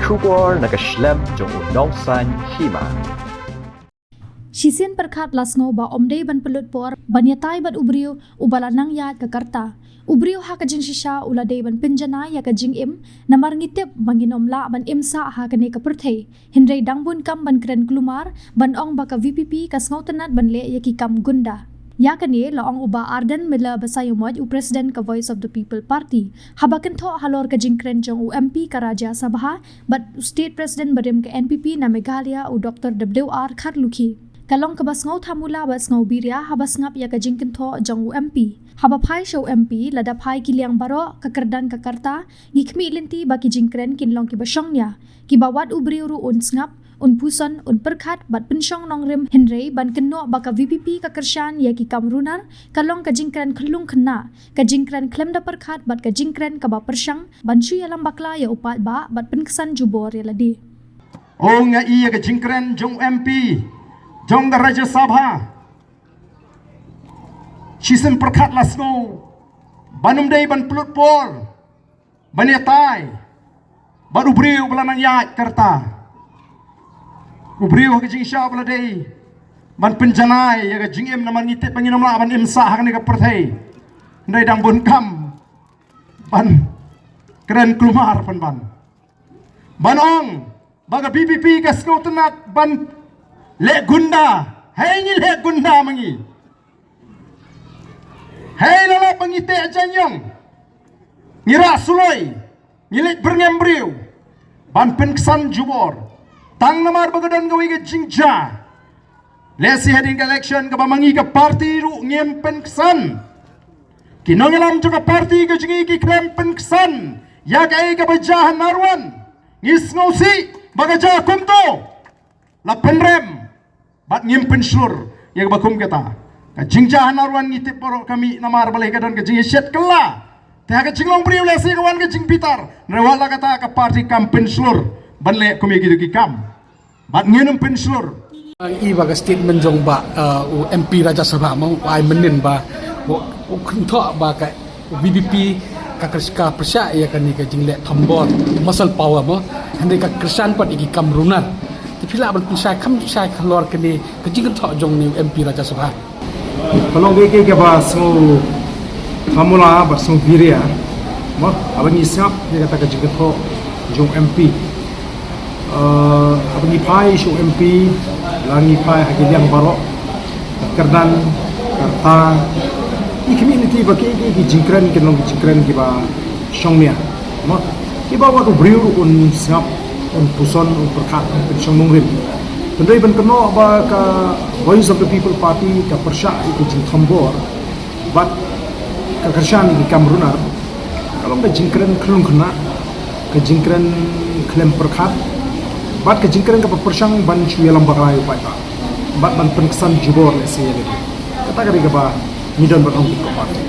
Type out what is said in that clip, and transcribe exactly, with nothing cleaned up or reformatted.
Khubor na ka shlem jong u Nongsaiñ Hima. Shisien pyrkhat la sngew ba ym dei ban pynlut por ban ïatai bad u briew uba la nang ïaid ka karta. U briew ha ka jingshisha u la dei ban pynjanai ïa ka jingim, namar ngi tip ba ngin ym lah ban im sah ha kane ka pyrthei. Hynrei dang bun kam ban kren kulmar, ban ong ba ka V P P ka sngewtynnat ban leh ïa ki kam gunda. Ïa kane la ong u Bah Ardent Miller Basaiawmoit, u President ka Voice of the People Party, haba kynthoh halor ka jingkren jong u M P ka Rajya Sabha bad u State President barim ka N P P na Meghalaya, u Doctor W R Kharlukhi. Ka long kaba sngewthamula bad sngewbiria haba sngap ïa ka jingkynthoh jong u M P. Haba phai sha u M P, lada phai ki liang baroh, ka kyrdan ka karta, ngi khmih lynti ba ki jingkren kin long kiba shongnia, kiba wat u briew ruh un sngap, un puson, un pyrkhat bad pynshong nongrim, hynrei ban kynnoh ba ka V P P ka kyrshan ïa ki kam runar, ka long ka jingkren khyllung khynnah, ka jingkren khlem da pyrkhat bad ka jingkren kaba pyrshang ban shu ïalam bakla ïa u paidbah bad pynksan jubor ïa lade. Ong nga ïa ka jingkren jong M P jong ka Rajya Sabha. Shisien pyrkhat la sngew ban ym dei ban pynlut por ban ïatai bad u briew ba la nang ïaid karta. U briew ha ka jingshisha ba la dei ban pynjanai ïa ka jingim, namar ngi tip ba ngin ym lah ban im sah ha kane ka pyrthei. Hynrei dang bun kam ban kren kulmar pynban. Ban ong ba ka V P P ka sngewtynnat ban leh gunda. Hei, ngi leh gunda ma ngi. Hei, la lap ba ngi teh jaiñiong, ngi rah suloi, ngi leit byrngem briew ban pynksan jubor, tang namar ba ka don kawei ka jingjia. Lehse hadien ka election kaba ma ngi ka party ruh ngim pynksan. Ki nongïalam jong ka party ka jong ngi ki khlem pynksan ïa kaei kaba jia ha Narwan. Ngi sngewsih ba ka jia kumto. La pynrem bad ngim pynshlur ïa kaba kum kata. Ka jingjia ha Narwan ngi tip baroh ka mih namar balei, ka don ka jingïashet kylla. Te ha ka jinglong briew lehse ka wan ka jingbitar. Hynrei wat la kata ka party kam pynshlur ban leh kum ïa kito ki kam. Bad ngin ym pynshlur. I ba ka statement jong ba, uh, u M P Rajya Sabha mo, u ai mynnin ba u, u kynthoh ba ka V P P ka kyrsh-, ka pyrshah ïa kane ka jingleh thombor, muscle power mo. Hynrei ka kyrshan pat ïa ki kam runar. Te phi lah ban pynshai kham shai halor kane ka jingkynthoh jong une u M P Rajya Sabha? Ka long kaei kaei kaba sngewthamula bad sngewbiria mo, haba ngi sngap ïa kata ka jingkynthoh jong M P. Eh, haba ngi phai sha u M P, la ngi phai ha ki liang baroh, ka kyrdan, ka rta, ngi khmih lynti ba ki, ki, ki jingkren kin long ki jingkren kiba shongnia mo, kiba wat u briew ruh un sngap, un puson, un pyrkhat, un pynshong nongrim. Hynrei ban kynnoh ba ka Voice of the People Party ka pyrshah ïa ki jingthombor bad ka kyrshan ïa ki kam runar, ka long ka jingkren khyllung khynnah, ka jingkren khlem pyrkhat bad ka jingkren kaba pyrshang ban shu ïalam bakla ïa u paidbah bad ban pynksan jubor lehse ïa lade. Kata ka dei kaba ngi don ban ong kum ka party.